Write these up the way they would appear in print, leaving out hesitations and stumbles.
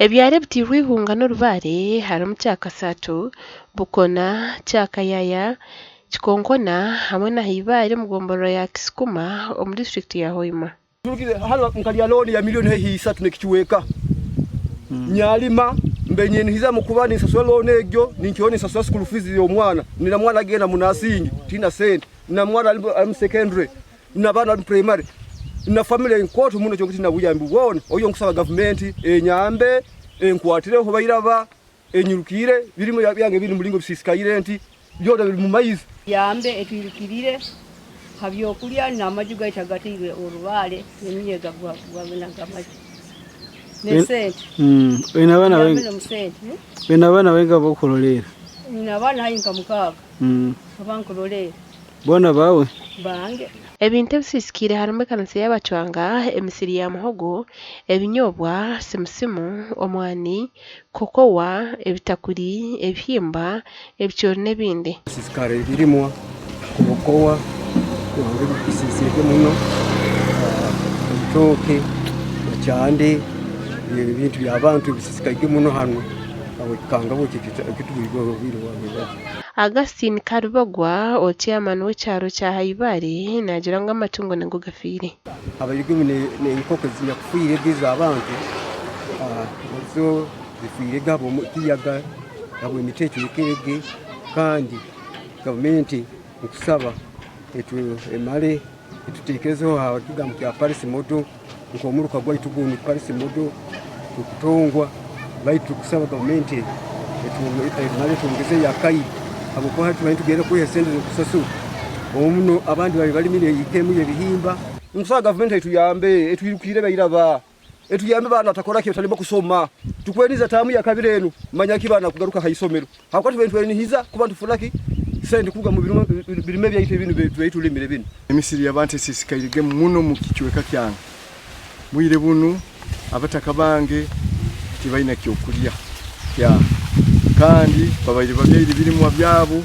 Ebyaro ebiteirwe eihunga n'orubaare harimu Kyakasaato, Bukona, Kyakayaya, Kikonkona hamwe na Haibare omu gomborora ya Kisukuma omu disiturikiti ya Hoima. Turugire hanu nkarya looni ya milioni haihi isatu n'ekicweka. Nyarima mbe niinyihizamu kuba ninsasura looni egyo, ninkiraho ninsasura school fees y'omwana. Nyine mwana agenda mu nursing tihaine sente, nyine mwana ari omu secondary, nyine abaana bari omu primary, nyine family nkooto muno kyonka tihaine buyambi bwona. Oihireho nkusaba gavumenti enyambe, enkwatireho bairaba. Enyirukire birimo byange biri muringo bisisikaire nti byona biri mu maizi. Yambe etwirukirire ha byokulya n'amaju gaitu agatairwe orubaale n'emiyaga gwabinaga amaju n'esente. Oine abaana Yambe n'omu sente. Oine abaana bainga ab'okuroleera? Nyine abaana haihi nka mukaaga abankuroleera. Boona baawe? Bange. Ebintu ebisiisikaire harimu ekanisa y'Abacwanga, emisiri ya muhogo, ebinyobwa, simusimu, omwani, kokowa, ebitakuri, ebihimba, ebicoori n'ebindi. Bisiisikara ebirimwa, kokowa bisiisire muno, ebitooke, ekyande, ebintu by'abantu bisiisikaire muno hanu habw'ekikangabwa eki ekitugwirweho obwire bwa rwebagyo. Augustine Karubogwa, ori chairman w'ekyaro kya Haibare naagira ngu amatungo nago gafiire. Habairemu n'enkoko ezinyakufiire egi ez'abantu nazo zifiire ge habw'ekiyaga, habw'emiti ecwekere ge kandi gavumenti nkusaba emare etutekerezeho ha kigambo kya Parish Model nk'omuruka gwaitu gunu Parish Model tukutongwa baitu tukusaba gavumenti emare etwongezeyo akaire habwokuba hati tubaire nitugenda kwiha esente z'okusasura omuno abandi babaire balimire eka emu y'ebihimba. Nkusaba gavumenti etuyambe etwirukire bairaba Etuyambe baana batakora ki batarema kusoma. Tukweniza taamu ya kabiri enu manya ki baana kugaruka ha isomero habwokuba tubaire nitwenihiza kuba nitufuna ki sente kuruga mu birime byaitu ebinu tubaire tulimire binu. Emisiri y'abantu esisikairege muno mu kicweka kyange. Bwire bunu abataka bange tibaina kyokulya kya kandi babaire babyaire ebirimwa byabo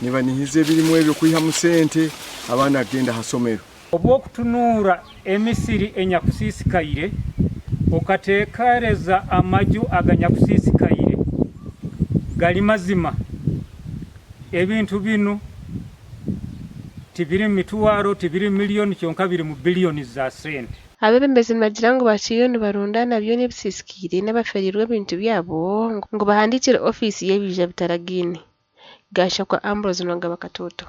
nibanihiza ebirimwa ebyo kwihamu sente abaana kugenda ha somero. Obw'okutunuura emisiri enyakusiisikaire, okateekereza amaju aganyakusiisikaire gali mazima, ebintu binu tibiri mu mitwaro, tibiri mu miliyoni kyonka biri mu biliyoni za sente. Abeebembezi nibagira ngu bakiriyo nibarundaana byona ebisiisikaire n'abafeereirwe ebintu byabo ngu bahandiikire ofiisi y'ebiija bitaragaine. Gashakwa Ambrose Nwagaba Katoto.